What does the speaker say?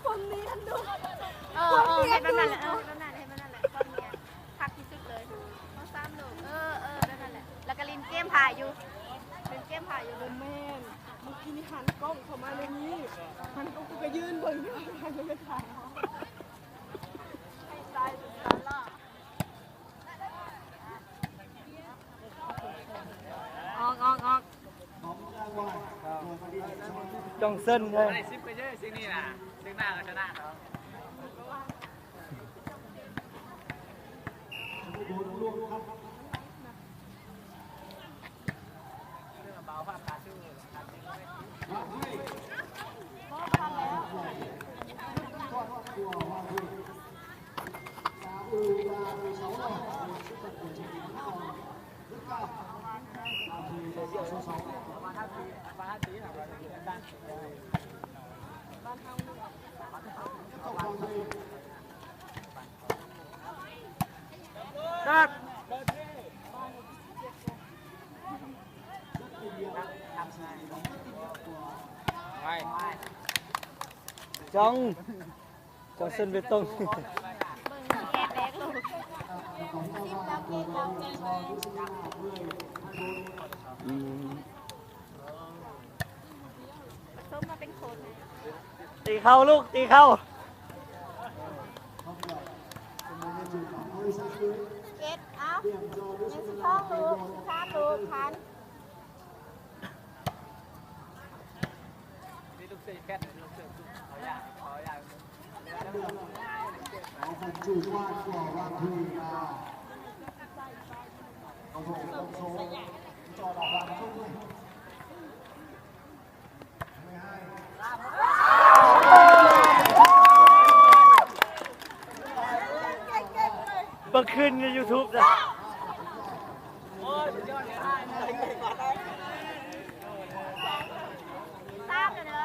ຄວາມນຽນເນາະ ເອີ ເອີ ເຮັດແບບນັ້ນແຫຼະ ເອີ ເຮັດແບບນັ້ນ ເຮັດແບບນັ້ນແຫຼະ ຄວາມນຽນ ຄັກທີ່ສຸດເລີຍ ເຮົາຊ້ຳໂດດ ເອີ ເອີ ແບບນັ້ນແຫຼະ ແລ້ວກໍຫຼິ້ນເກມພາຍຢູ່ ຫຼິ້ນເກມພາຍຢູ່ ບໍ່ແມ່ນ ເມື່ອກີ້ນີ້ຫັນກ້ອງເຂົ້າມາໃນນີ້ ຫັນກ້ອງ ກູກໍຢືນເບິ່ງຢູ່ ໃຜມັນຈະຖ່າຍເຮົາ ໃຫ້ຕາຍເປັນຕາຫຼ້າ. ອອກ ອອກ ອອກ ຈ້ອງເຊິ່ນເລີຍ ໄດ້ສິບກວ່າເຢີ ສິ່ງນີ້ນະ ເຊິ່ງໜ້າກໍຊະນະເນາະ ເລື່ອງເບົາພາບຕາຊື່. ຈ້ອງ ຈ້ອງເຊິ່ນເບຕົງ ອືມ. ສົມມາເປັນໂຄດໃຫ້ ຕີເຂົ້າລູກ ຕີເຂົ້າ ເອັດ ເອົາ ໜຶ່ງ ສອງ ລູກ ສາມ ລູກ ຜ່ານ. ເບິ່ງຄືນຢູ່ຢູທູບນະ ຕາມເດີ.